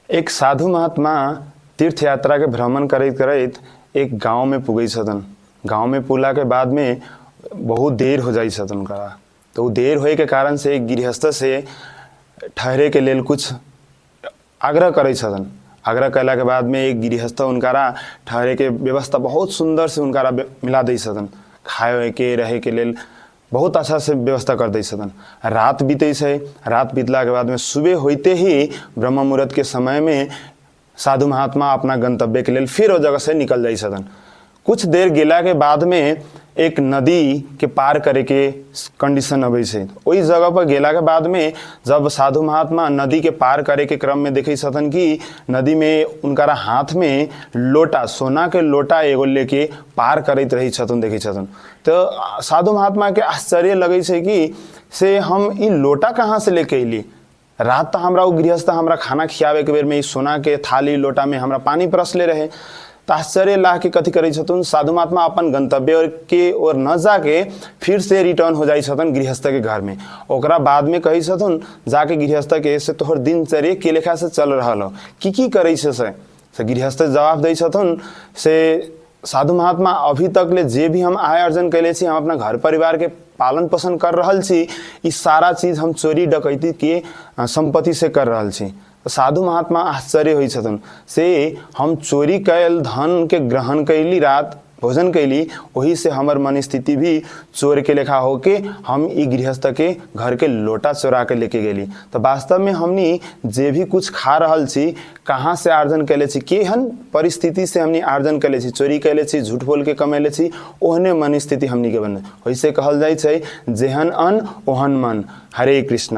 एक साधु महात्मा तीर्थ यात्रा के भ्रमण करैत करैत एक गाँव में पुगै छथिन। गाँव में पुगला के बाद में बहुत देर हो जाइ छथिन हुनका। तऽ ओ देर होइके कारण से एक गृहस्थ से ठहरे के लेल कुछ आग्रह करै छथिन। आग्रह कयलाके बादमे एक गृहस्थ हुनकारा ठहरेके व्यवस्था बहुत सुन्दरसँ हुनकारा मिला दै छथिन। खाय के रहैके लेल बहुत अच्छासँ व्यवस्था कर दै छथिन। रात बीतै छै। रात बीतलाके बादमे सुबह होइते ही ब्रह्म मुहूर्तके समयमे साधु महात्मा अपना गन्तव्यके लेल फेर ओ जगहसँ निकल जाइ छथिन। कुछ देर गेलाके बादमे एक नदीके पार करैके कंडीशन अबै छै। ओहि जगह पर गेलाके बादमे जब साधु महात्मा नदीके पार करैके क्रममे देखै छथिन कि नदीमे हुनकरा हाथमे लोटा, सोनाके लोटा एगो लेके पार करैत रहै छथिन, देखै छथिन, तऽ साधु महात्माके आश्चर्य लगै छै कि से हम ई लोटा कहाँसँ लेके अयली? रात तऽ हमरा ओ गृहस्थ हमरा खाना खियाबैके बेरमे ई सोनाके थाली लोटामे हमरा पानि परसले रहै। तऽ आश्चर्य लाके कथी करै छथुन साधु महात्मा? अपन गन्तव्य के ओर न जाके फिर से रिटर्न हो जाइ छथुन गृहस्थके घरमे। ओकरा बादमे कहै छथुन जाके गृहस्थके से तोहर दिनचर्या के लेखा से चल रहल हो, की की करै छै? से गृहस्थ जवाब दै छथुन से साधु महात्मा, अभी तक ले जे भी हम आय अर्जन कैले छी, हम अपना घर परिवारके पालन पोषण कर रहल छी, ई सारा चीज हम चोरी डकैती के सम्पत्ति से कर रहल छी। साधु महात्मा आश्चर्य होइ छथुन से हम चोरी कयल धनके ग्रहण कैली, रात भोजन कैली, ओही से हमर मन स्थिति भी चोर के लेखा होके हम ई गृहस्थ के घर के लोटा चोरा के लेके गेली। तऽ वास्तवमे हमनी जे भी कुछ खा रहल छी, कहाँ से आर्जन कैले छी, केहन परिस्थिति से हमनी आर्जन कैले छी, चोरी कैले छी, झूठ बोल के कमैले छी, ओहने मन स्थिति हमनी के बने। ओहिसे कहल जाइ छै, जेहन अन्न ओहन मन। हरे कृष्णा।